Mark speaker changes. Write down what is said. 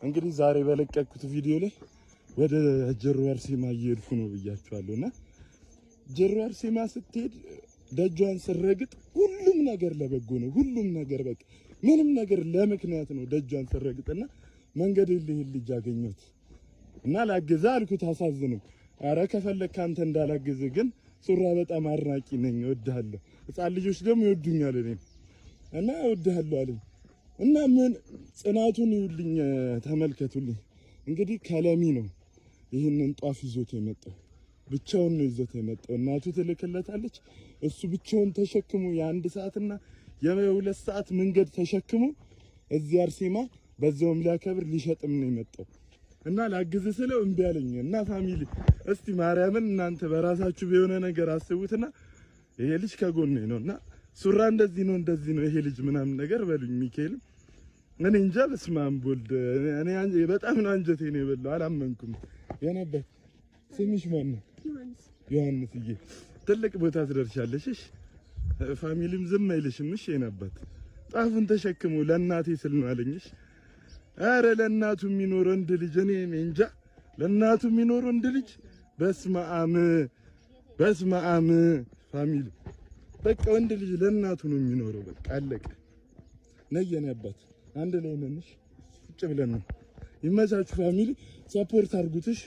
Speaker 1: እንግዲህ ዛሬ በለቀቅኩት ቪዲዮ ላይ ወደ ጀሮ አርሴማ እየሄድኩ ነው ብያችኋለሁ። እና ጀሮ አርሴማ ስትሄድ ደጇን ስረግጥ ሁሉም ነገር ለበጎ ነው። ሁሉም ነገር በቃ ምንም ነገር ለምክንያት ነው። ደጇን ስረግጥና መንገድ ልሂድ ልጅ አገኘሁት እና ላግዛ አልኩት። አሳዝነው። አረ ከፈለክ አንተ እንዳላግዝ ግን ሱራ በጣም አድናቂ ነኝ፣ እወድሃለሁ። ህፃን ልጆች ደግሞ ይወዱኛል እኔም እና እወድሃለሁ አለኝ። እና ምን ጽናቱን ይውልኝ ተመልከቱልኝ። እንግዲህ ከለሚ ነው ይህንን ጧፍ ይዞት የመጣው፣ ብቻውን ነው ይዞት የመጣው። እናቱ ትልክለታለች፣ እሱ ብቻውን ተሸክሞ የአንድ ሰዓትና የሁለት ሰዓት መንገድ ተሸክሞ እዚህ አርሴማ በዛውም ሊያከብር ሊሸጥም ነው የመጣው። እና ላግዝ ስለው እምቢ አለኝ። እና family እስቲ ማርያምን እናንተ በራሳችሁ የሆነ ነገር አስቡትና ይሄ ልጅ ከጎኔ ነው እና ሱራ እንደዚህ ነው እንደዚህ ነው ይሄ ልጅ ምናምን ነገር በሉኝ። ሚካኤልም እኔ እንጃ፣ በስመ አብ ወልድ፣ እኔ በጣም ነው አንጀቴ ነው የበላው። አላመንኩም። የነበር ስምሽ ማን ነው? ዮሐንስዬ፣ ትልቅ ቦታ ትደርሻለሽ። እሺ family ም ዝም አይልሽም። እሺ የነበር ጣፉን ተሸክሞ ለእናቴ ስል ነው አለኝ። እሺ ኧረ ለእናቱ የሚኖር ወንድ ልጅ እኔ እንጃ፣ ለእናቱ የሚኖር ወንድ ልጅ በስመ አብ በስመ አብ። Family በቃ ወንድ ልጅ ለእናቱ ነው የሚኖረው። በቃ አለቀ። ነይ የኔ አባት አንድ ላይ ነንሽ ቁጭ ብለን ነው። ይመቻችሁ family፣ support አድርጉትሽ።